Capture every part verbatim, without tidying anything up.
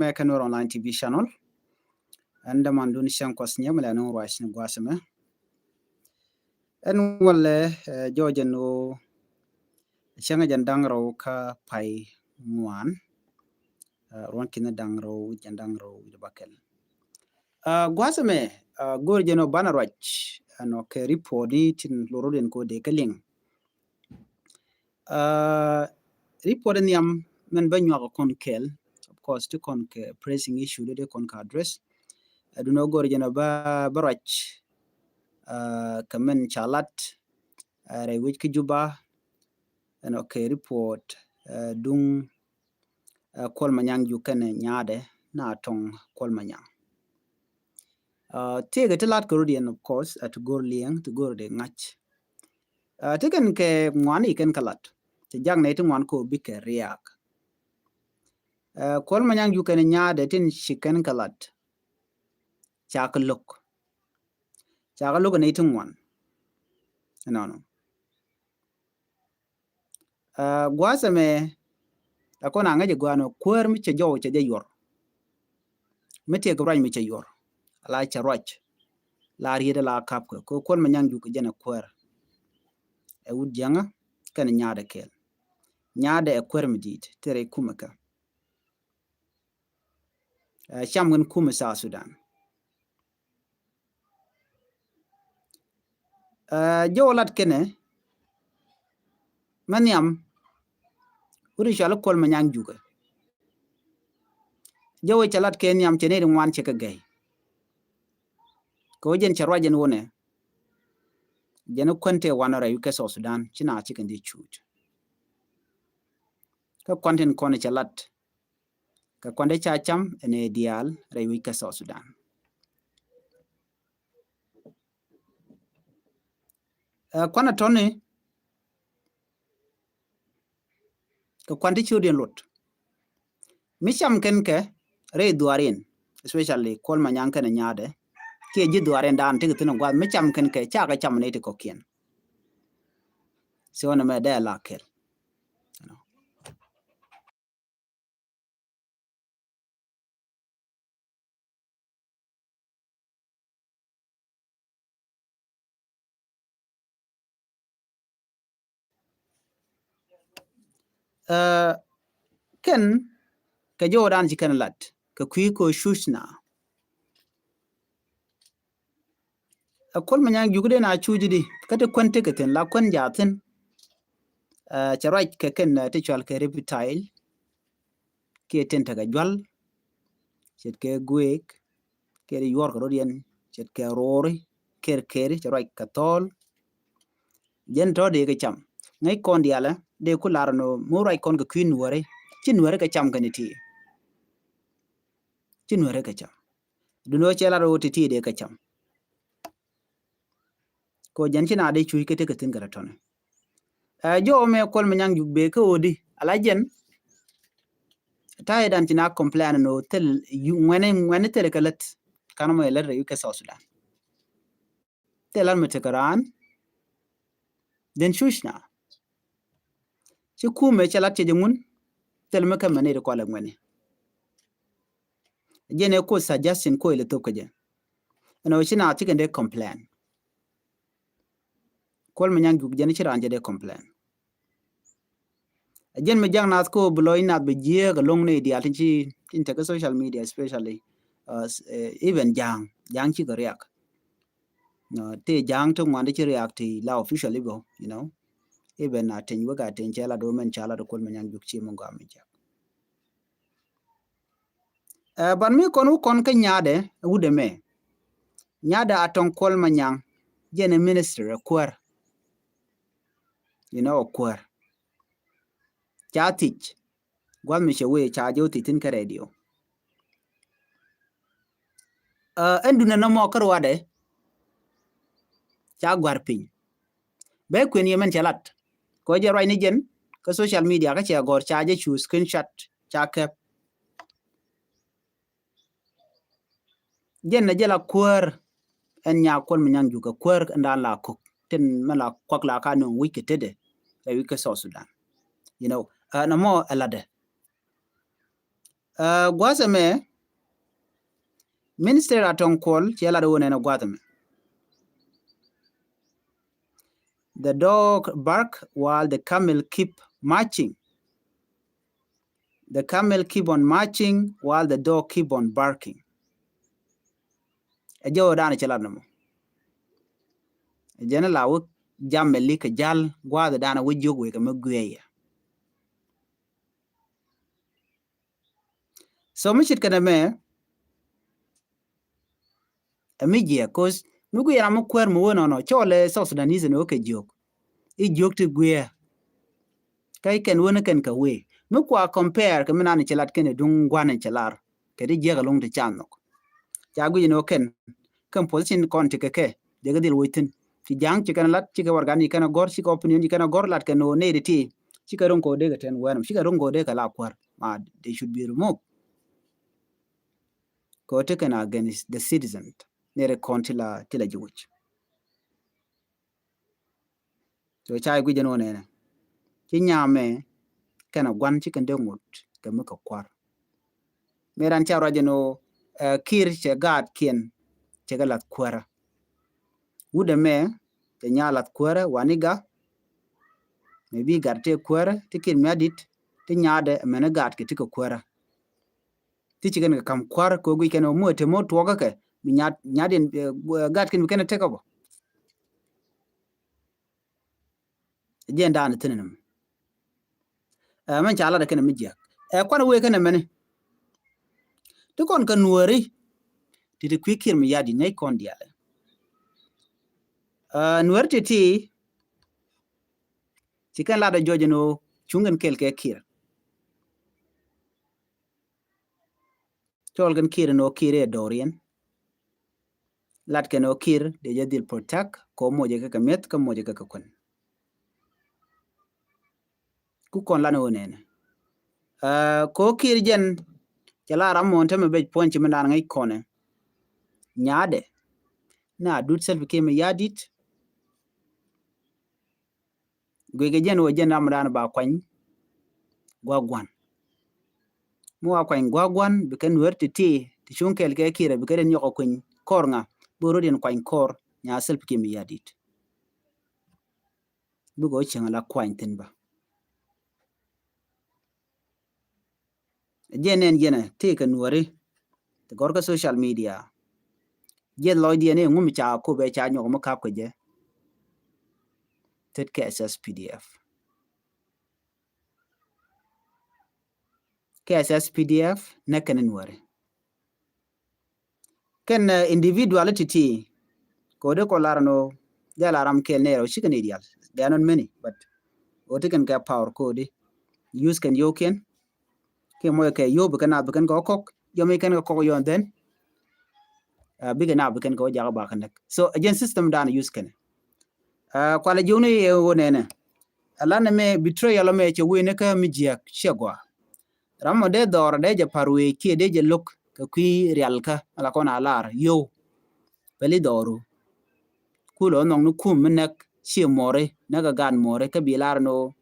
mɛ kä Nuer Online T V channel. Ɛn däman dun cäŋ kuɔth nyɛ mi lɛ nuŋ ruac ni gua̱a̱th mɛ. Ɛn walɛ, eh, jɔɔc ɛn ɣöö cäŋ jɛn da̱ŋ rɛw kä pay ŋuan. Eh, ruɔ̱n ki̱n da̱ŋ rɛw wi̱c jɛn da̱ŋ rɛw wi̱c bakɛl. Ah, gua̱a̱th mɛ, ah, go̱o̱r jɛn ɣöö banɛ ruac ɛn ɔ kɛ report ni tin lorot ɛn kɛ ɣöö dee kɛ liŋ. Ah, report in nhiam mɛn bä nyuak kɔn kɛl. Of course, ti kɔn kɛ pressing issue di kɔn kɛ address. Ah, dun ɔ go̱o̱r jɛn ɔ bä, bä ruac, ah, kɛ mɛn ca lat, ah, rɛy wec kä Juba, ɛn ɔ kɛ report, ah, duŋ, ah, Kuɔl Manyaŋ Juk kɛnɛ nyaadɛ na tɔŋ Kuɔl Manyaŋ. Ah, tëëkɛ ti lat kɛ rot yɛn, of course, ah, ti go̱o̱r liɛŋ, ti go̱o̱r dee ŋa̱c. Ah, ti kɛn kɛ ŋuan i̱ kɛn kɛ lat. Ti jak nɛy ti ŋuan kɛ ɣöö bikɛ riaak. Ah, Kuɔl Manyaŋ Juk kɛnɛ nyaadɛ tin ci kɛn kɛ lat. Ca kɛ lo̱k. Ca kɛ lo̱k ɛ nɛy ti ŋuan. Ɛnɔnɔ. Ah, gua̱a̱th ɛmɛ, la kɔn a ŋäc ɛ gua̱a̱n ɔ kuäär mi cɛ jɔw cɛ jɛ yuɔr. Mi tiɛk ruac mi cɛ yuɔr. La cɛ ruac. La riet la kap kɛ. Kɛ Kuɔl Manyaŋ Juk jɛn ɛ kuäär. Ɛ wut jiäŋä kɛn nyaadɛ kɛɛl. Nyaadɛ ɛ kuäär mi di̱i̱t. Tëë rɛy kumɛ kɛ. Eh, cam kɛn kumɛ South Sudan. Eh, jɛ wä lat kɛnɛ mɛ nhiam wut i̱ cɔal i̱ Kuɔl Manyaŋ Jukɛ. Jɛ wä cɛ lat kɛ nhiam cɛ ni ri ŋuan cɛ kɛ gɛy. Kɛ wä jɛn cɛ ruac jɛn wunɛ. Jɛn i̱ kuän tëë wanɔ rɛy wi̱c kɛ South Sudan ci na cikɛ ndi cuuc. Kä kuan tin kɔn cɛ lat. Kɛ kuandɛ ca cam ɛn ɛ diaal rɛy wi̱c kɛ South Sudan. Ɛ kuanɛ tɔni kɛ kuan ti ciötdiɛn luɔt. Mi cam kɛn kɛ rɛy dhuaar in, especially Kuɔl Manyaŋ kɛnɛ nyaadɛ kiɛ ji̱ dhuaar in daan tekɛ thi̱n ɛ gua̱a̱th mi cam kɛn kɛ cakɛ cam ni ti kɔ̱kiɛn. So nɛ mɛ dee la kɛl. Ɛ kɛn kɛ jɔwdan ci kɛn lat kɛ kui̱ kɛ cucna. Ɛ Kuɔl Manyaŋ Juk den a cuc di kä ti kuän tekɛ thi̱n la kuän jaa thi̱n. Ɛ cɛ ruac kɛ kɛn, ɛ, ti cual kɛ reptile. Kiɛ tin tekɛ jual. Ce̱tkɛ guek. Kiɛ ti yuɔr kɛ rot yɛn. Ce̱tkɛ roori. Ker keri cɛ ruac kɛ thɔɔl. Jɛn tɔ dee kɛ cam. Ŋäc kɔn dialɛ dee ku lar ni mi ruac kɔn kɛ kui̱ nuɔri. Ci nuɔri kɛ cam kɛn iti. Ci nuɔri kɛ cam. Dun wä cɛ lar wä ti ti dee kɛ cam. Ko jɛn ci na dee cuc kɛ tekɛ thi̱n kɛ rɛ tɔni. Ɛ jɔw mɛ Kuɔl Manyaŋ Juk bee kä ɣöö di ala jɛn. Ta̱yɛ dan ci na complain ni ɣöö thil yu ŋuɛni ŋuɛni thil kɛ lät. Kan mɔ yɛ lät rɛy wi̱c kɛ South Sudan. Thil lar mi tekɛ raan. Then cuc na. Ci kumɛ cɛ lat cɛ jɛ ŋun. Thil mi kɛ mɛ ni ri kɔlɛ ŋuɛni. Jɛn ɛ ko suggestion ko ilɛ thop kɛ jɛ. Ɛn ɔ ci na cikɛ ndɛ complain. Kuɔl Manyaŋ Juk jɛn ci raan jɛ dee complain. Jɛn mi ja̱ŋ nath ko bi lɔc nath bi jiääk ɛlɔŋ ni diaal tin ci tin tekɛ social media especially, uh, even ja̱ŋ ja̱ŋ cikɛ riak. Ti ja̱ŋ ti ŋuan ti ci riak ti la official ibo, you know. Even a teny wek a teny cɛ la do mɛn ca la do Kuɔl Manyaŋ Juk ci mi gɔam mi jak. Ɛ ban mi kɔn wä kɔn kä nyaadɛ wut ɛmɛ. Nyaadɛ a tɔŋ Kuɔl Manyaŋ jɛn ɛ minister ɛ kuäär. You know, ɛ kuäär. Ca thic gua̱th mi cɛ wee ca jɛ wä thic thi̱n kä radio. Ɛn dunɛ nɔmɔ kä ruadɛ ca gua̱r piny. Bɛ kuën yɛ mɛn cɛ lat kɔ jɛ ruac ni jɛn kä social media kä cɛ gɔr ca jɛ cu screenshot ca kɛp. Jɛn na jɛ la kuäär ɛn nya Kuɔl Manyaŋ Juk ɛ kuäär ɛn daan la kok tin mɛ la kuak la ka nöŋ wi̱c kɛ tetdɛ ɛ wi̱c kɛ South Sudan. You know, ɛ nɔmɔ ɛ latdɛ. Ɛ, gua̱a̱th ɛmɛ, Minister Atong Kuol cɛ lat wä nɛn ɛ gua̱a̱th ɛmɛ. The dog bark while the camel keep marching. The camel keep on marching while the dog keep on barking. Ɛ jɛ wä danɛ cɛ lat nɔmɔ. Ɛ jɛn la wä jam mɛ li kɛ jal gua̱a̱th danɛ wä jiök wekɛ mɛ guiɛyɛ. So mi cit kɛnɛ mɛ, ɛ mi jiɛ, 'cause mi gui yɛn amä kuɛr mi wä nɔnɔ, cɔl ɛ South Sudanese ni wä kɛ jiök. I̱ jiök ti guiɛ. Kä ikɛn wä ni kɛn kɛ wee. Mi kua compare kɛ mi nan cɛ lat kɛn iduŋ gua̱n in cɛ lar. Kɛ di jiɛk alɔŋ ti can nhɔk. Ca guic ni wä kɛn kɛn position kɔn ti kɛ kɛ. Dee kɛ dhil wec thin. Ci ja̱a̱ŋ ci kɛn lat, ci kɛ wargan ci kɛn a gɔr, ci kɛ opinion ci kɛn a gɔr, lat kɛn wä nɛy di ti. Ci kɛ ro̱ŋ kɛ wä dee kɛ tɛn wɛn, ci kɛ ro̱ŋ kɛ wä dee kɛ la kuäär. Ma they should be removed. Kɛ wä ti kɛn against the citizen. Nɛy di kɔn ti la, ti la jiwec. So ca guic ni wä nɛnɛ. Ci nyamɛ kɛn a gua̱n ci kɛn dee ŋut kɛ mi kɛ kuäär. Mëë ran ca ruac ɛn ɣöö, ɛ, Kiir cɛ gaatkiɛn cɛ kɛ lath kuäärä. Wut ɛmɛ cɛ nya lath kuäärä wani ga. Mëë bi gat tëë kuäärä ti Kiir Mayardit ti nyaadɛ ɛmɛn ɛ gaat kɛ ti kɛ kuäärä. Ti ci kɛn kɛ ka̱m kuäär kɛ ɣöö guic kɛn ɣöö muɔ te mɔ tuɔɔkä kɛ mi nyaat, nyaat in, ɛ, gat kɛn bi kɛn ɛ tekɛ bä. Jiɛn daanɛ thi̱n ɛn ɛmɛ. Ɛ, mɛn ca lat ɛ kɛn ɛ mi jiäk. Ɛ, kuan ɛ wee kɛn ɛ mɛni. Ti kɔn kɛ nuääri. Ti ti kui̱ Kiir Mayardit nɛy kɔn diaal. Ɛ, nuääri ti ti. Ci kɛn lat ɛ jɔc ɛn ɣöö cuŋ kɛn kɛl kɛ Kiir. Cɔl kɛn Kiir ɛn ɣöö Kiir ɛ do̱riɛn. Lat kɛn ɣöö Kiir dee jɛ dhil protect kɛ ɣöö mocɛ kɛ kɛ mi̱eth kä mocɛ kɛ kɛ kuän. Ku kɔn lan ɣöö nɛnɛ. Ɛ, kɛ ɣöö Kiir jɛn cɛ la ram mɔn tämɛ bec puɔ̱ny ci mi naan ŋäc kɔnɛ. Nyaadɛ. Na dut Salva Kiir Mayardit. Guikɛ jɛn wä jɛn ram dan ba kuany gua̱ gua̱n. Mi wa kuany gua̱ gua̱n bikɛ nuäär ti ti ti cuŋ kɛl kɛ Kiir bikɛ den nyɔk kuany kɔr ŋa bi rot yɛn kuany kɔr nya Salva Kiir Mayardit. Bikɛ wä cieŋ la kuany thin ba. Jiɛn nɛn jiɛn ɛ tëëkɛ nuääri ti gɔr kä social media. Jiɛth lɔcdiɛn i̱ ŋumi ca kop ɛ ca nyɔk mi kap kɛ jɛ. Tet kɛ S S P D F. Kɛ S S P D F nɛ kɛn nuääri. Kɛn, ɛ, individuality ti kɛ ɣöö dee kɔ lar ɛn ɣöö dee lar ram kɛɛl nɛɛrɛ ɣöö cikɛ ni diaal. They are not many, but ɣöö ti kɛn kɛ power kɛ ɣöö di use kɛn yio̱o̱kiɛn. Kiɛ mɔc kɛ yio̱o̱ bi kɛn naath bi kɛn kɛ wä kɔk, yɔm i̱ kɛn kɛ kɔk yɔn dhɛn. Ɛ, bikɛ naath bi kɛn kɛ wä jakä bakɛ näk. So ɛ jɛn system dan use kɛn. Ɛ, kualɛ jiökni ɛ ɣöö nɛnɛ. Ɛ lan ɛmɛ betrayal ɛmɛ cɛ wee ni kä mi jiääk ciɛ gɔaa. Ram mɔ dee dhɔr dee jɛ pa̱r wee kiɛ dee jɛ lo̱k kɛ kui̱ rialkä ala kɔn a lar yo̱w. Pɛli dhɔru. Kulɛ ɣä nhɔk ni kum mi näk ciɛ muɔri näk kɛ gaat muɔri kä bi lar ni ɣöö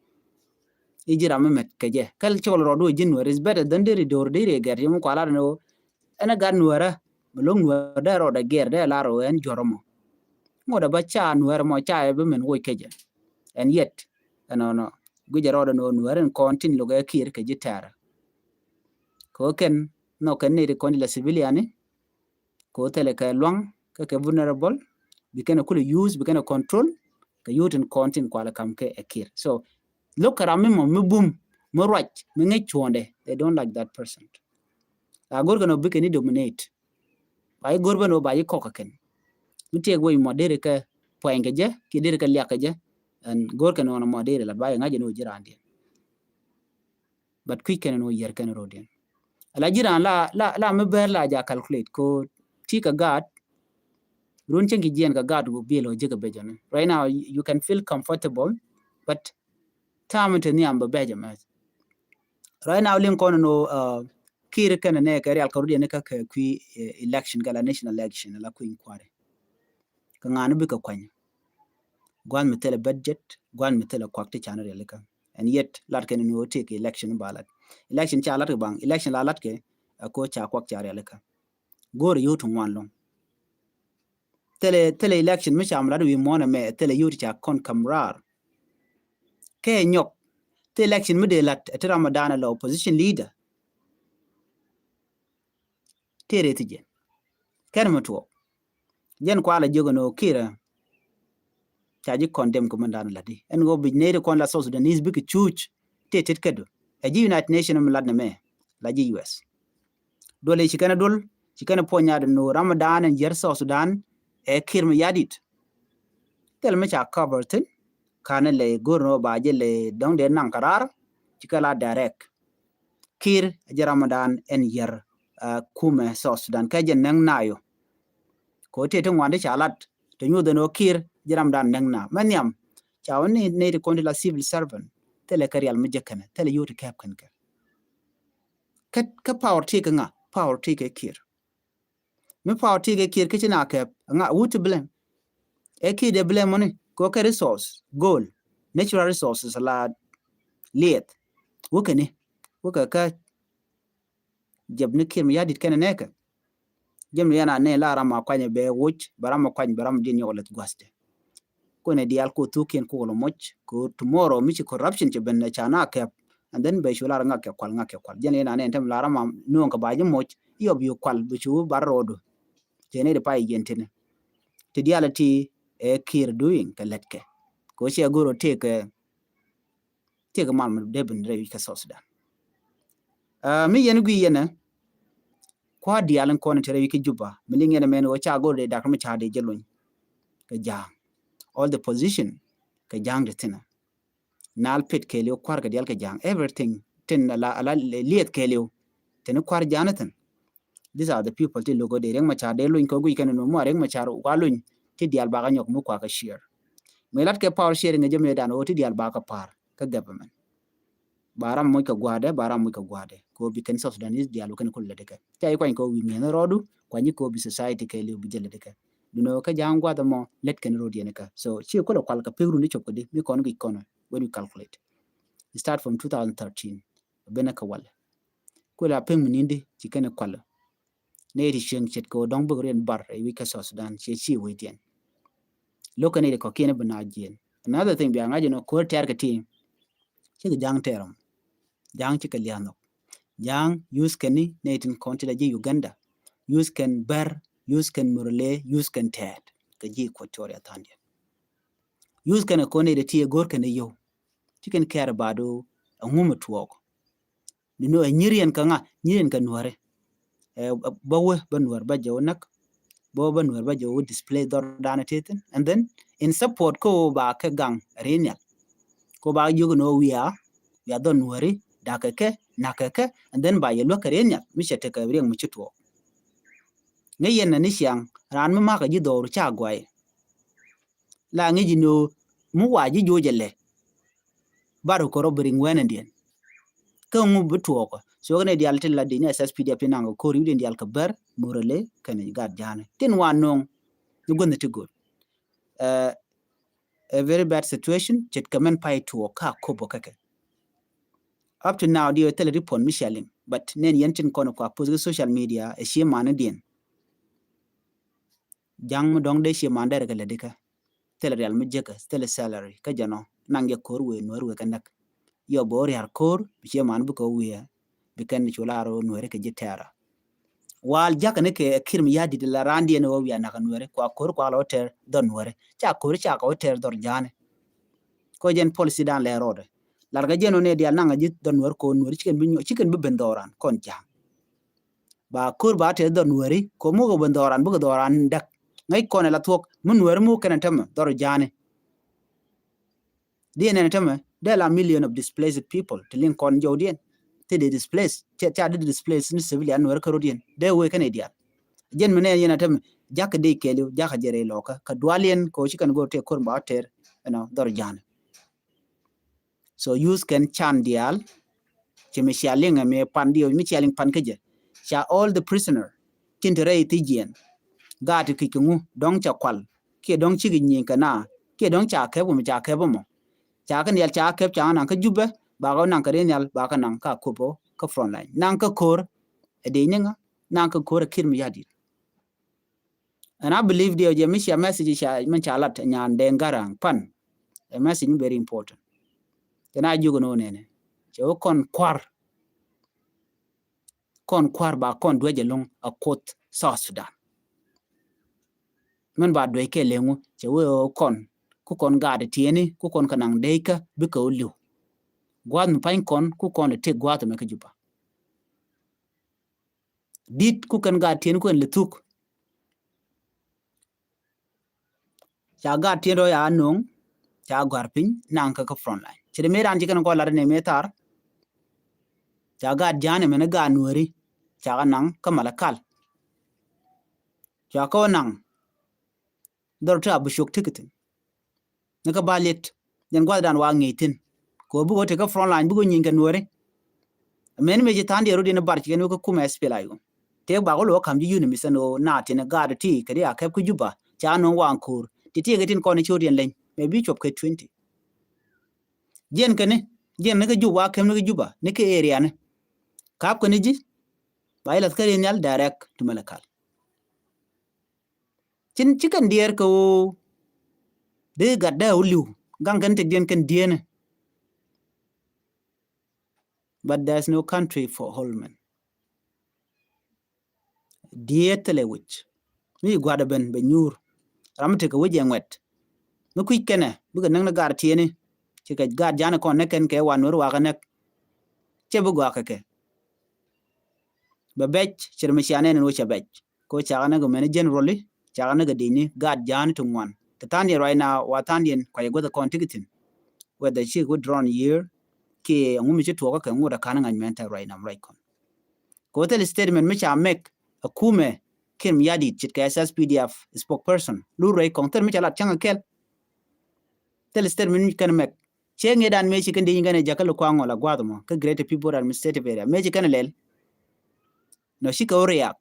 i̱ ji̱ ram mi mɛt kɛ jɛ. Kɛl cɔl rɔɔdu ji̱ nuɛr is better than deri do̱r deri gɛr yom kua lar ni ɣöö ɛn ɛ gaat nuɛrä. Mi lo̱k nuɛr dee rɔɔdɛ gɛr dee lar ɣöö ɛn juɔ̱r ɛmɔ. Ŋot ɛ bä ca nuɛr ɛmɔ ca ɛ bi min woc kɛ jɛ. And yet ɛnɔnɔ guic ɛ rɔɔdɛ ni ɣöö nuɛr in kɔn tin lo̱k ɛ Kiir kɛ ji̱ tɛɛrä. Kɛ ɣöö kɛn nhɔk kɛn nɛy ti kɔn ti la civilian ni. Kɛ ɣöö thilɛ kɛ luaŋ kä kɛ vulnerable. Bi kɛn ɛ kulɛ use bi kɛn ɛ control. Kɛ yio̱w tin kɔn tin kualɛ kam kɛ ɛ Kiir. So lo̱k kɛ ram mi mɔ mi bum mi ruac mi ŋäc cuɔ̱ɔ̱ndɛ. They don't like that person. La go̱r kɛn ɔ bikɛ ni dominate. Ba ji̱ go̱r ben ɔ ba ji̱ kɔk kɛ kɛn. Mi tiɛk wec mɔ deri kɛ puɛny kɛ jɛ kiɛ deri kɛ liak kɛ jɛ. Ɛn go̱r kɛn ɔ mɔ deri lat ba ji̱ ŋa̱c jɛ ni wec ji̱ raandiɛn. But kui̱c kɛn ni wä yier kɛn ro̱diɛn. Ala ji̱ raan la, la, la mi bɛr la ja calculate ko ti kɛ gaat. Run cieŋ ki jiɛn kɛ gaat wä biɛl wä ji̱ kɛ bɛjɛ ni. Right now you, you can feel comfortable, but time ti ni am bɛ bɛjɛ mɛ. Right now liŋ kɔn ni wä, uh, Kiir kɛn ni kɛ rial kɛ ro̱diɛn ni kä kɛ kui̱, eh, election kɛ la national election la kui̱ inquiry. Kɛ ŋa̱n bikɛ kuany. Gua̱n mi thilɛ budget, gua̱n mi thilɛ kuak ti can rialikä. And yet lat kɛn ni wä ti kɛ election ba lat. Election ca lat kɛ baŋ, election la lat kɛ, ɛ ko ca kuak ca rialikä. Go̱o̱rɛ yio̱w ti ŋuan lɔŋ. Thilɛ, thilɛ election mi ca mi lat wi̱i̱ muɔ̱ɔ̱n ɛmɛ, thilɛ yio̱w ti ca kɔn ka̱m raar. Kɛ nyɔk, thilɛ election mi dee lat, ɛ ti Ramadan ɛ la opposition leader. Tëë rɛy thi jɛn. Kɛn mi tuɔɔk. Jɛn kualɛ jiök ɛn ɣöö Kiir ɛ ca ji̱ condemn kɛ mɛn da̱a̱n la̱t i̱ ɛn ɣöö bi nɛy ti kɔn la South Sudanese bikɛ cuuc tëë tet kädu. Ɛ ji̱ United Nations mi lat nɛmɛ la ji̱ U S. Duɔl i̱ ci kɛn ɛ duɔl ci kɛn ɛ puɔ̱ny nyaat ɛn ɣöö ram mi da̱a̱n ɛn yär South Sudan ɛ Kiir mi ya̱di̱t. Thil mi ca cover thi̱n ka̱n ɛ lɛ go̱r ɛn ɣöö ba jɛ lɛ dɔ̱ŋ dee naŋ kɛ raar ci kɛ la direct. Kiir ɛ jɛ ram mi da̱a̱n ɛn yär, uh, kumɛ South Sudan kɛ jɛ nɛŋ naayo. Kɛ ɣöö tëë ti ŋuan ti ca lat ti nyuuth ɛn ɣöö Kiir jɛ ram mi da̱a̱n nɛŋ naa mɛ nhiam. Ca wä ni nɛy ti kɔn ti la civil servant thilɛ kɛ rial mi jek kɛnɛ thilɛ yio̱w ti kɛɛp kɛn kɛ. Kä, kä power ti kɛ ŋa? Power ti kɛ Kiir. Mi power ti kɛ Kiir kä ci na kɛɛp ŋa wut ti blame? Ɛ Kiir dee blame mɔni kɛ ɣöö kɛ resource, gold, natural resources la lieth. Wä kɛ ni wä kɛ kä jɛp ni Kiir mi ya̱di̱t kɛnɛ nɛɛkɛ. Jɛm ni yɛn a nɛ la ram a kuany bɛ woc bɛ ram a kuany bɛ ram diɛn nyɔk lɛth gua̱th tɛ. Kuɛnɛ diaal ko thukiɛn ko wala moc ko tomorrow mi ci corruption ci ben ca na kɛp. And then bɛ cu lar ŋak kɛ kual ŋak kɛ kual jɛn yɛn a nɛ tɛm la ram a nuɔŋ kɛ ba ji̱ moc. Yɔp yu kual bi cu bar rodu. Cɛ ni di pay jɛn tini. Ti diaal ti ɛ Kiir doing kɛ lɛt kɛ. Ko cɛ goro tëëkɛ tëëkɛ mal mi dee ben rɛy wi̱c kɛ South Sudan. Uh, mi yɛn gui yɛn ɛ kua̱r diaal in kɔn in te rɛy wi̱c kɛ Juba mi liŋ yɛn ɛ mɛn ɣöö ca go̱r dee dak mi ca dee jɛ luny kɛ ja̱a̱ŋ. All the position kɛ ja̱a̱ŋ de thinɛ. Nal pet kɛɛliw kua̱r kɛ diaal kɛ ja̱a̱ŋ everything tin ala, ala lieth kɛɛliw tin kua̱r ja̱a̱ŋ thin. These are the people ti lo̱k ɣöö dee Riek Machar dee luny kɛ guic kɛn nöm mua Riek Machar wa luny ti diaal bakä nyɔk mi kuakä share. Mi lat kɛ power sharing ɛ jɛ mëëdan ɣöö ti diaal bakä pa̱a̱r kä government. Ba ram moc kɛ gua̱a̱dɛ ba ram moc kɛ gua̱a̱dɛ kɛ ɣöö bi kɛn South Sudanese diaal bi kɛn kul lätdɛ kɛ ca i̱ kuany kɛ ɣöö wi̱i̱ mi̱eth rɔɔdu kuany i̱ kɛ ɣöö bi society kɛɛliw bi jɛ lätdɛ kɛ. Duno kä ja̱a̱ŋ gua̱a̱th ɛmɔ lät kɛn ro̱d yɛn kä so ci kulɛ kual kɛ pek run i̱ cop kɛ di mi kɔn guic kɔn when we calculate. Start from two thousand thirteen ben kä walɛ. Kuɛ la pek mi ni̱n di ci kɛn kual. Nɛ ti cieŋ ce̱tkɛ ɣöö dɔ̱ŋ bikɛ riɛn bar ɛ wi̱c kä South Sudan ciɛ ci wecdiɛn. Lo̱kɛ nɛ ti kɔ̱kiɛn bi na jiɛn. Another thing bia ŋa̱c ɛn ɣöö ko̱r tɛ̈r kɛ ti cikɛ ja̱a̱ŋ tɛ̈r ɔm. Ja̱a̱ŋ cikɛ lia̱a̱ŋ nhɔk. Ja̱a̱ŋ use kɛn ni nɛ tin kɔn ti la ji̱ Uganda. Use kɛn Bär, use kɛn Murle, use kɛn tɛ̈t kɛ ji̱ Equatoria tha̱a̱ŋdiɛn. Use kɛn ɛ ko̱n nɛ ti ti ɛ go̱r kɛn ɛ yio̱w. Cikɛn kɛɛr ɛ baadu ɛ ŋum ɛ tuɔɔk. Ni nɔ ɛ nyiriɛn kä ŋa nyiriɛn kä nuäri. Ɛ bä wä bä nuäri bä jɛ wä näk. Bä wä bä nuäri bä jɛ wä display dhɔr danɛ ti thin and then in support kä wä ba kɛ gaŋ ri nhial. Kä wä ba jiök ni wä wiaa wiaa dhɔr nuäri da̱k kɛ kɛ nak kɛ kɛ and then ba yɛ luäk kɛ ri nhial mi cɛ tekɛ riɛŋ mi ci tuɔɔk. Ŋäc yɛn nɛ ni ciaŋ raan mi ma̱a̱k kɛ ji̱ dhɔr ca guay. La ŋi̱ci ni ɣöö mi wa ji̱ jo̱o̱c ɛlɛ. Bar kɛ rɔ bi riŋ wɛnɛ diɛn. Kä ŋu bi tuɔɔkä so kɛn diaal tin la di ni S S P D F ti naŋ kɛ ko̱r yut in diaal kɛ Bär Murle kɛn gat ja̱a̱ni tin wa no̱o̱ŋ. Ni guänh ti go̱o̱r. Ɛ a very bad situation ce̱tkɛ mɛn pay tuɔɔk ka ko̱p ɔ kɛkɛ. Up to now diɛ thilɛ ri puɔ̱n mi cia liŋ but nɛn yɛn tin kɔn kua post kɛ social media ɛ cie mani diɛn. Ja̱ŋ mi dɔ̱ŋ dee cie man dɛrɛ kɛ lɛ dikä. Thilɛ rial mi jekä thilɛ salary kä jɛ nɔ naŋ jɛ ko̱r wëë nuäär wëë kɛ näk. Yɔ bɛ wä ria̱r ko̱r bi cie man bikɛ wä wiee. Bi kɛn cu lar wä nuäri kɛ ji̱ tɛɛrä. Wal jakä ni kɛ Kiir mi ya̱di̱t la raan diɛn wä wiaa nakä nuäri kua ko̱r kua lɔ tɛɛr dhɔr nuäri ca ko̱r ca kɛ wä tɛɛr dhɔr ja̱a̱ni. Kɔ jɛn policy dan lɛ rɔɔdɛ. Lar kɛ jɛn wä ni dial naŋ a ji̱ dhɔr nuäri ko̱r nuäri cikɛn bi nyuɔ cikɛn bi ben dhɔran kɔn ja̱a̱ŋ. Ba ko̱r ba tɛth dhɔr nuäri ko muk ɛ ben dhɔran bikɛ dhɔran däk. Ŋäc kɔn ɛ la thuɔ̱k mi nuäri muk kɛn ɛ tämɛ dhɔr ja̱a̱ni. Diɛn ɛn ɛ tämɛ dee la million of displaced people ti liŋ kɔn jɔwdiɛn. Ti dee displace ca dee displace ni civilian nuäri kä rɔ̱diɛn dee wee kɛn ɛ diaal. Jɛn mi nɛn yɛn ɛ tämɛ jakä dee kɛɛliw jakä jɛ rɛy lɔkä kä dualiɛn ko ci kɛn go̱r tëë ko̱r ba tɛr ɛnɔ dhɔr ja̱a̱ni. So use kɛn can diaal. Ci mi cia liŋ mi pan diɛw mi cia liŋ pan kä jɛ. Ca all the prisoner tin te rɛy thi jiɛn. Gaat ti kic kɛ ŋu dɔ̱ŋ ca kual kiɛ dɔ̱ŋ cikɛ nyieny kɛ na kiɛ dɔ̱ŋ ca kɛp kɛ mi ca kɛp mɔ. Ca kɛn diaal ca kɛp ca ŋa naŋ kä Jubɛ Bakɛ naŋ kɛ ri nhial, bakɛ naŋ ka Akobo kä front line. Naŋ kä ko̱r ɛ dec ni ŋa? Naŋ kä ko̱r ɛ Kiir Mayardit. And I believe diɛ jɛ mi cia message ca min ca lat nyan Deng Garang pan. Ɛ message mi very important. Kɛ na jiök ni wä nɛnɛ cɛ wä kɔn kuar. Kɔn kuar ba kɔn duec ɛlɔ̱ŋ a Kuoth South Sudan. Min ba duec kɛ leŋu cɛ wee ɣöö kɔn ku kɔn gaat tiɛni ku kɔn kɛ naŋ dec kä bikɛ wä li̱w. Gua̱a̱th mi pa̱ny kɔn ku kɔn lɛ tëk gua̱a̱th ɛmɛ kä Juba. Dit ku kɛn gaat tiɛni ku ɛn lɛ thuk. Ca gaat tiɛn rɔ ya no̱o̱ŋ ca gɔ̱a̱r piny naŋ kä kä front line. Ci di mëë dan ci kɛn kɔ lat ni mëë thar. Ca gaat ja̱a̱n ɛmɛn gaat Nuääri ca kɛ naŋ kä Malakal. Ca kɛ wä naŋ dhɔr ti a bi cok ti kɛ thi̱n. Ni kä ba liet jɛn gua̱thdan wa ŋi̱i̱c thi̱n. Kɛ wä bikɛ wä ti kä front line bikɛ wä nyieny kɛ Nuääri. Mɛn mëë ci tha̱a̱ŋ diɛ rot in bar ci kɛn wä kä kumɛ S P L A I O. Tëë bak wä lo̱ ka̱m ji̱ unit mi sɛn ɣöö na tin gaat ti kɛ di a kɛp kä Juba ca no̱o̱ŋ waŋ ko̱o̱r ti tiɛɛk tin kɔn ci wä riɛn leny mɛ bi cuɔp kɛ twenty. Jiɛn kɛn ni jiɛn ni kä Juba wa kɛm ni kä Juba ni kä area ni. Ka̱p kɛn ni ji̱ ba ilɛth kä riɛn nhial direct to Malakal. Cin ci kɛn diɛɛr kɛ ɣöö dee gat dee wä li̱w gaŋ kɛn tëk diɛn kɛn diɛɛnɛ. But there's no country for all men. Diet thilɛ wic mi gua̱dɛ ben bɛ nyuur. Ram mi tekɛ wic ɛ ŋuɛt mi kui̱c kɛnɛ bikɛ näk ni gar tiɛni. Ci kɛ gar ja̱a̱n kɔn näk kɛn kɛ wan wär wakä näk. Cɛ bi gɔaa kɛ kɛ bɛ bɛc cir mi cia nɛn in wä cɛ bɛc. Ko cakɛ näk mɛn generally cakɛ näk dini gaat ja̱a̱n ti ŋuan ti tha̱a̱n diɛn right now wa tha̱a̱n diɛn kɔc guäth kɔn tikitin. Whether ci ku drone year kiɛ ŋu mi ci tuɔkä kɛ ŋut a ka̱n ŋa̱c mɛn tɛ right now right kɔn. Ko thil statement mi ca mek a kumɛ Kiir Mayardit cit kɛ S S P D F spokesperson lu rɛy kɔŋ thil mi ca lat cäŋ a kɛl. Thil statement mi kɛn mek cɛ ŋiɛ dan mëë ci kɛn di nyi kɛn jakä lu kuaŋ ŋɔl a guath mɔ kä Greater Pibor Administrative Area mëë ci kɛn lɛl. Nɔ ci kɛ wä riak.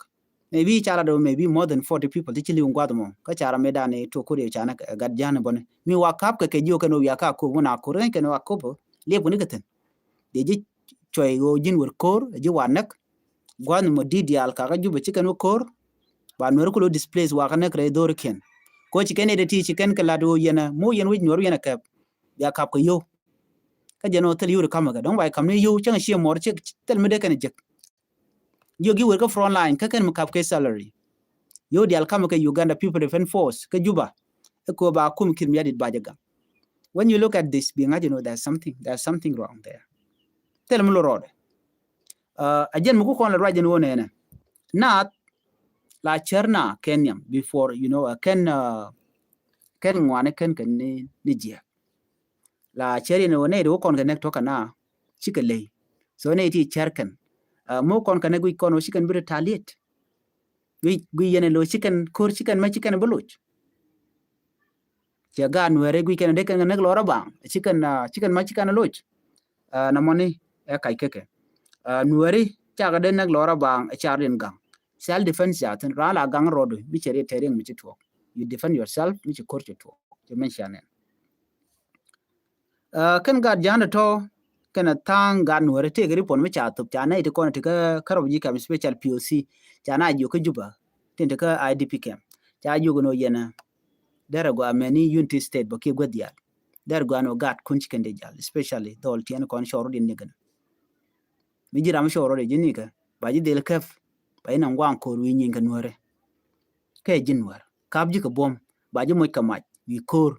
Maybe ca lat wä maybe more than forty people ti ci li̱w guath mɔ kä ca ram mëë dan ni tuɔk kuriɛ ca na gat ja̱a̱n bɔni mi wa kap kɛ kɛ jiök kɛn wä wiak ka kop wun a kor kɛn wa kop liep wuni kɛ thin. Dee ji̱ cuɔy ɣöö ji̱n wër ko̱r ji̱ wa näk. Gua̱n mɔ di̱t diaal kakä Jubɛ ci kɛn wä ko̱r. Ba Nuɛr ku lo displace wakä näk rɛy dho̱rikiɛn. Ko ci kɛn ëë dee ti ci kɛn kɛ la̱t ɣöö yɛn ɛ mo̱o̱ yɛn wi̱c Nuɛr yɛn ɛ kɛp. Bia kap kɛ yio̱w. Kä jɛn ɣöö thil yio̱w ri ka̱m kɛ dɔ̱ŋ ba yɛ ka̱m ni yio̱w cäŋ ciɛ mɔɔr ciek thil mi dee kɛn jek. Jiök i̱ wër kä front line kä kɛn mi kap kɛ salary. Yio̱w diaal ka̱m kɛ Uganda People Defense Force kä Juba. Ɛ köö ba kum Kiir Mayardit ba jɛ gaŋ. When you look at this bi ŋa̱c you know there's something, there's something wrong there. Thil mi lo rɔɔdɛ. A jɛn mi ku kɔn la ruac jɛn wä nɛnɛ. Naath la cär na kɛn nhiam before you know kɛn kɛn ŋuani kɛn kɛn ni jiɛk. La cär yɛn wä nɛy ti wä kɔn kɛ nɛk tɔkä na cikɛ ley. So nɛy ti cär kɛn mi wä kɔn kɛ nɛk wi̱c kɔn wä cikɛn bi retaliate. Guic guic yɛn ɛ loc cikɛn ko̱r cikɛn mɛ cikɛn bi loc. Cɛ gaat Nuɛɛri guic kɛn ɛ dee kɛn kɛ näk lɔrä baŋ cikɛn cikɛn mɛ cikɛn ɛ loc. Namɔni ɛ kac kekɛ Nuɛɛri cakɛ dee näk lɔrä baŋ ɛ car rin gaŋ. Self defense ca thin raan la gaŋ rɔɔdu mi cɛ ri tɛriŋ mi ci tuɔɔk. You defend yourself mi ci ko̱r ci tuɔɔk. Cɛ mɛn cia nɛn. Kɛn gat ja̱a̱n tɔ̱ kɛn a tha̱a̱ŋ gat Nuɛɛri tëëk ri puɔn mi ca thop ca nɛy ti kɔn ti kä kärɔp ji̱ kam special P O C ca na jiök kä Juba tin ti kä I D P camp ca jiök ni ɣöö yɛn derɛ gɔaa mɛni Unity State bä kiɛ guäth diaal derɛ gɔaa ni ɣöö gat kun ci kɛn dee jal especially dhɔl tiɛn kɔn cɔɔr rot in nikɛn. Mi ji̱ ram cɔɔr rot in ji̱ nikɛ ba ji̱ dhil käp ba ji̱ naŋ gua̱a̱ŋ ko̱r wi̱i̱ nyieny kɛ Nuɛɛri. Kɛ ji̱ Nuɛɛr kap ji̱ kɛ buɔ̱m ba ji̱ moc kɛ mac wi̱i̱ ko̱r.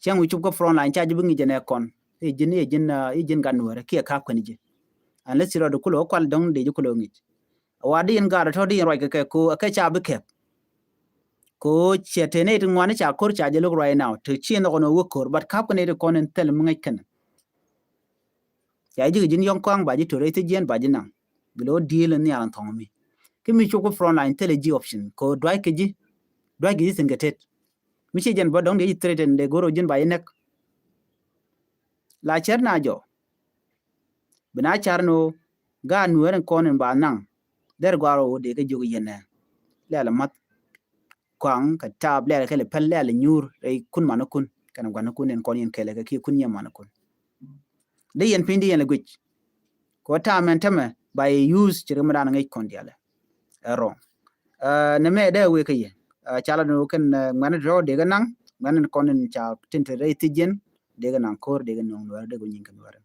Cäŋ wi̱i̱ cup kä front line ca ji̱ bi ŋi̱c jɛ nɛ kɔn i̱ ji̱n i̱ ji̱n i̱ ji̱n gat Nuɛɛri kiɛ kap kɛn ji̱. Unless ci rɔɔdu kulɛ wä kual dɔ̱ŋ dee ji̱ kulɛ wä ŋi̱c. A wa di yɛn gaat tɔ̱ di yɛn ruac kɛ kɛ ko kɛ ca bi kɛp. Ko ciɛ te nɛy ti ŋuani ca ko̱r ca jɛ lo̱k right now te ci yɛn dhɔkɔn wä ko̱r but kap kɛn nɛy ti kɔn in thil mi ŋäc kɛn. Ca ji̱ kɛ ji̱n yɔ̱ŋ kɔaŋ ba ji̱ to̱r rɛy thiec jiɛn ba ji̱ naŋ. Bi lo̱ di̱i̱l in nhial in thɔŋ mi ki mi cop kä front line thilɛ ji̱ option ko duac kɛ ji̱. Duac kɛ ji̱ thi̱n kɛ tet. Mi ci jɛn bä dɔ̱ŋ dee ji̱ threaten dee go̱r ɔ ji̱n ba ji̱ näk. La cär na jɔ bi na car ni ɣöö gaat Nuɛɛri kɔn in ba naŋ. Derɛ gɔaa rɔ ɣöö dee kä jiök yɛn ɛ lɛl math. Kɔaŋ kɛ taap lɛl kɛl päl lɛl nyuur rɛy kun manikun kɛn gua̱nikun in kɔn yɛn kɛlɛ kɛ kiɛ kun yɛn manikun. Dee yɛn piny dee yɛn lɛ guic. Kɛ ɣöö ta̱a̱ mɛn tämɛ ba yɛ use ci ri mi dan ŋäc kɔn dialɛ. Ɛ wrong. Ɛ, nɛ mɛ dee wee kä yɛ. Ɛ, ca la ni wä kɛn, ɛ, ŋuɛ̈ni tɔ̱ dee kɛ naŋ, ŋuɛ̈ni kɔn in ca tin te rɛy thiec yɛn, dee kɛ naŋ ko̱r, dee kɛ nöŋ Nuäärä, dee kɛ nyiŋ kɛ Nuäärä.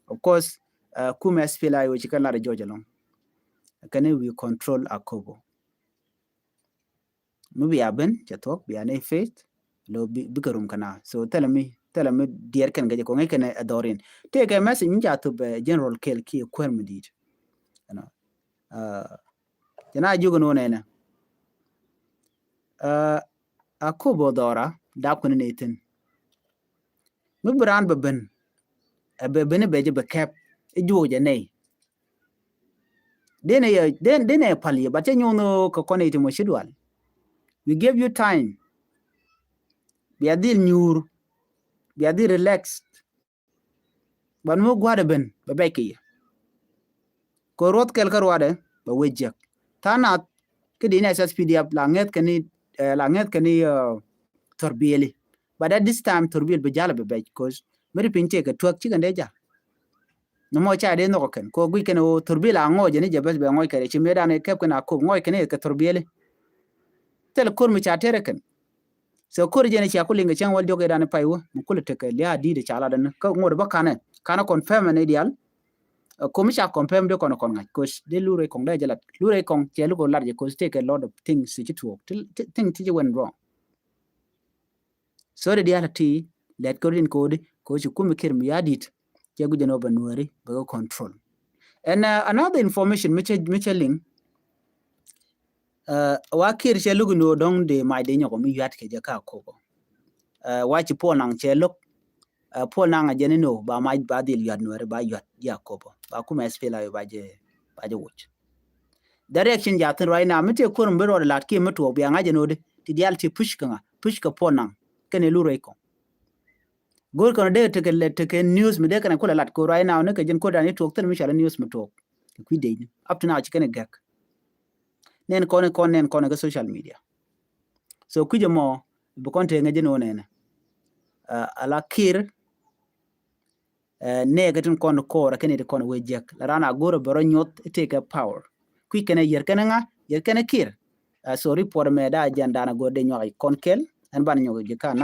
Of course, ɛ, kumɛ S P L A I O ci kɛn lat ɛ jɔɔc ɛlɔ̱ŋ. Kɛn i̱ we control Akobo. Mi bia ben cɛ thuɔ̱k bia nɛy faith lo bi, bikɛ rum kɛ na. So thilɛ mi, thilɛ mi diɛɛr kɛn kɛ jɛ kɔŋ i̱ kɛn ɛ dhɔrin. Tëëkɛ message mi ca thop, ɛ, General Kel kiɛ kuäär mi di̱i̱t. You know. Ɛ, cɛ na jiök ɛn wä nɛnɛ. Ɛ, Akobo dhɔra dap kɛn ni thi̱n. Mi bi raan bɛ ben, ɛ bɛ ben i̱ bɛ jɛ bɛ kɛp i̱ juɔk jɛ nɛy. Denɛ yɛ, den, denɛ yɛ pal yɛ, but cɛ nyuɔn kɛ kɔn i̱ ti mɔ ci dual. We gave you time. Bia dhil nyuur. Bia dhil relaxed. But mi gua̱dɛ ben bɛ bɛc kɛ yɛ. Kɛ ruɔth kɛl kä ruaadɛ bɛ wee jiɛk. Tha̱a̱ŋ nath kä di ni S S P D F la ŋɛth kɛ ni, ɛ, la ŋɛth kɛ ni, ɛ, Thurbieli. But at this time Thurbiel bi ja̱l bɛ bɛc, 'cause mi ri piny tëëkɛ tuäk cikɛn dee ja̱l. Ni mɔ ca dee nhɔk kɛn kɛ guic kɛn ɣöö Thurbiel a ŋɔc jɛ ni jɛ bɛth bɛ ŋɔc kɛ rɛ ci mëë dan kɛp kɛn a kop ŋɔc kɛn kɛ Thurbieli. Thil ko̱r mi ca tɛrɛ kɛn. So ko̱r jɛn cia ku liŋ kɛ cäŋ wäl diɔk i̱ dan i̱ pay wä mi kulɛ tekɛ lia̱a̱ di̱i̱t i̱ ca lat dan kä ŋot bä kanɛ kanɛ confirm ni dial. Ɛ, komi ca confirm dee kɔn kɔn ŋa̱c, 'cause dee lurɛ kɔŋ dee jɛ lat, lurɛ kɔŋ cɛ luk lat jɛ, 'cause take a lot of things ci tuɔɔk, ti, ti, thing ti ci went wrong. So dee dial ti lɛt kɛ rin kodi, 'cause ci kumi kir mi ya dit cɛ guic jɛ ni wä bɛ Nuääri bɛ kɛ control. And, uh, another information mi cɛ, mi cɛ liŋ, ɛ, wa kir cɛ luk ni wä dɔ̱ŋ dee mac dee nyɔk mi yuat kɛ jɛ ka Akobo. Ɛ, wa ci Puɔl Naŋ cɛ lo̱k, ɛ, Puɔl Naŋ a jɛn ni wä ba mac ba dhil yuat Nuääri ba yuat jɛ Akobo. Ba kumɛ S P L A I O ba jɛ, ba jɛ wuc. Direction ja thin right now. Mi tëë kuäär mi bi rɔɔdɛ lat kiɛ mi tuɔɔk bia ŋa̱c ɛn ɣöödi ti diaal ti push kɛ ŋa, push kɛ Puɔl Naŋ kɛnɛ lurɛ kɔŋ. Go̱o̱r kɛn dee tekɛ, tekɛ news mi dee kɛnɛ kulɛ lat kɛ right now ni kɛ jɛn ko̱r dan i̱ tuɔɔk thil mi cɔal i̱ news mi tuɔɔk. Kɛ kui̱ dec ni up to now ci kɛnɛ gɛk. Nɛn kɔn kɔn nɛn kɔn kɛ social media. So kui̱c ɛmɔ bi kɔn tëë ŋäc jɛn ɣöö nɛnɛ, ɛ, ala kir, ɛ, nɛɛkɛ tin kɔn kɔɔr kɛn it kɔn wee jiɛk la raan a go̱o̱r ɛ bɛ rɔ nyuɔth i̱ tëëkɛ power. Kui̱c kɛnɛ yɛr kɛnɛ ŋa, yɛr kɛnɛ kir. Ɛ, so report mɛ daa jɛn daanɛ go̱o̱r dee nyuak kɔn kɛl ɛn banɛ nyuak ji̱ ka na